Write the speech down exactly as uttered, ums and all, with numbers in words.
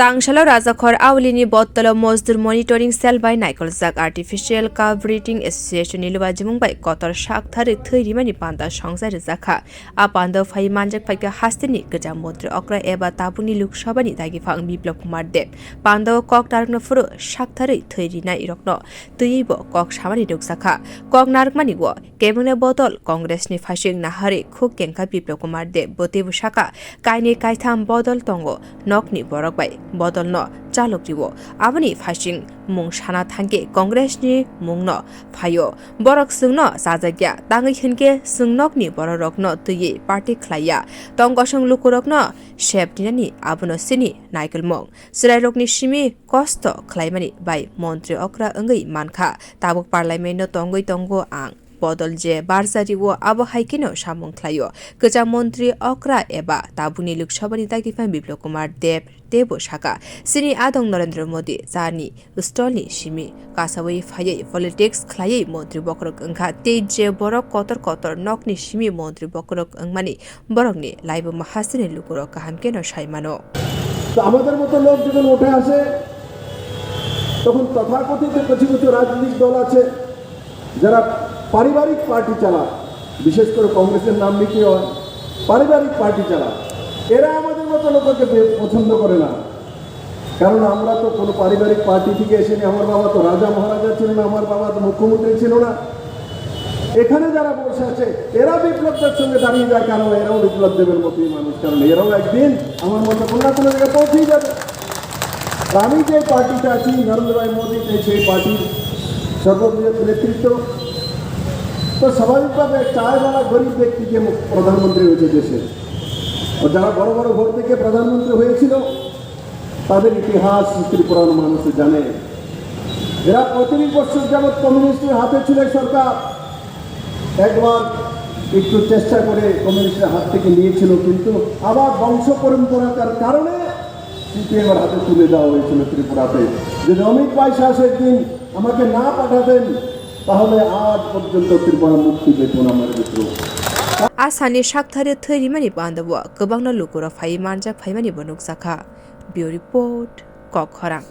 Tangsalo Rajakhor Aulini Bottolo Mojdur Monitoring Cell bai naikoljak Artificial Calf Breeding Association ni lubajimung bai kotor saktharwi thwi rimani panda songchai rwjakha. A pandao phai manjak phaikha hasteni kwcham montri okra eba tabukni Lok Sabhani dagiphang Biplab Kumar Deb. Pandao kok narwkna phuru saktharwi thwi rinai rokno twiwi bo kok samani nukjakha. Kok narwkmani o kebengna bodol Congress ni phaising naharwi khuk kengkha Biplab Kumar Deb. Bo teibo sakha, kainwi kaitham bodol tongo nokni borok bai bodolno chalok rio. Aboni phaising mung sana thangkhe Congress ni mungno phaio. Borok chwngno chajakya, tangwi hinkhe chwng nokni bororokno twiwi party khlaiya. Tong kosong lukurokno sep dinani abono chini naikolmung. Chwrairokni simi kosto khlaimani bai montri okra wngwi mankha. Tabuk parliament no tongwi tongo ang. Bodol je barjari o abo hai kheno samung khlaio. Kwcham montri okra eba tabukni Lok Sabhani dagiphang Biplab Kumar Deb teibo sakha, chini adong Narendra Modi chani stolni simi kasawi phaiwi politics khlaiwi montri bokhorok wngkha, tei je borok kotor kotor nokni simi montri bokhorok wngmani borokni laibuma hasteni lukurok kaham kheno sai mano. তো আমাদের মতো লোক যখন উঠে আসে, তখন তথাকথিত কিছু কিছু রাজনৈতিক দল আছে, যারা পারিবারিক পার্টি চালায়, বিশেষ করে কংগ্রেসের নাম নিতে হয়, পারিবারিক পার্টি চালায়, এরা আমাদের মতো লোককে বে-, পছন্দ করে না। কারণ আমরা তো কোনো পারিবারিক পার্টি থেকে এসে নি, আমার বাবা তো রাজা মহারাজা ছিল না, আমার বাবা তো মুখ্যমন্ত্রী ছিল না। এখানে যারা বসে আছে, এরা বিপ্লবদের সঙ্গে দাঁড়িয়ে যায়, কারণ এরাও বিপ্লব দেবের মতোই মানুষ, কারণ এরাও একদিন আমার মতো কোনো না কোনো জায়গায় পৌঁছেই যাবে। আর আমি যে পার্টিতে আছি, নরেন্দ্র ভাই মোদী যে সেই পার্টির সর্ববৃহৎ নেতৃত্ব, তো স্বাভাবিকভাবে চায়ওয়ালা গরিব ব্যক্তিকে মু-, প্রধানমন্ত্রী হয়েছে দেশে। আর যারা বড় বড় ভোট থেকে প্রধানমন্ত্রী হয়েছিল, তাদের ইতিহাস ত্রিপুরার মানুষ জানে। এরা পঁয়ত্রিশ বছর যাবৎ কমিউনিস্টের হাতে ছিল সরকার। একবার একটু চেষ্টা করে কমিউনিস্টের হাত থেকে নিয়েছিল, কিন্তু আবার বংশ পরম্পরার কারণে সিপিএম এর হাতে তুলে দেওয়া হয়েছিল ত্রিপুরাতে। যদি অমিত ভাই শাহ সেদিন আমাকে না পাঠাতেন, তাহলে আজ পর্যন্ত ত্রিপুরা মুক্তি পেত না আমার মিত্র। Asani sakthari thwi rimani panda o kwbangno lukurok phaiwi manjak phaimani bo nukjakha. Bureau Report, Kokkhorang.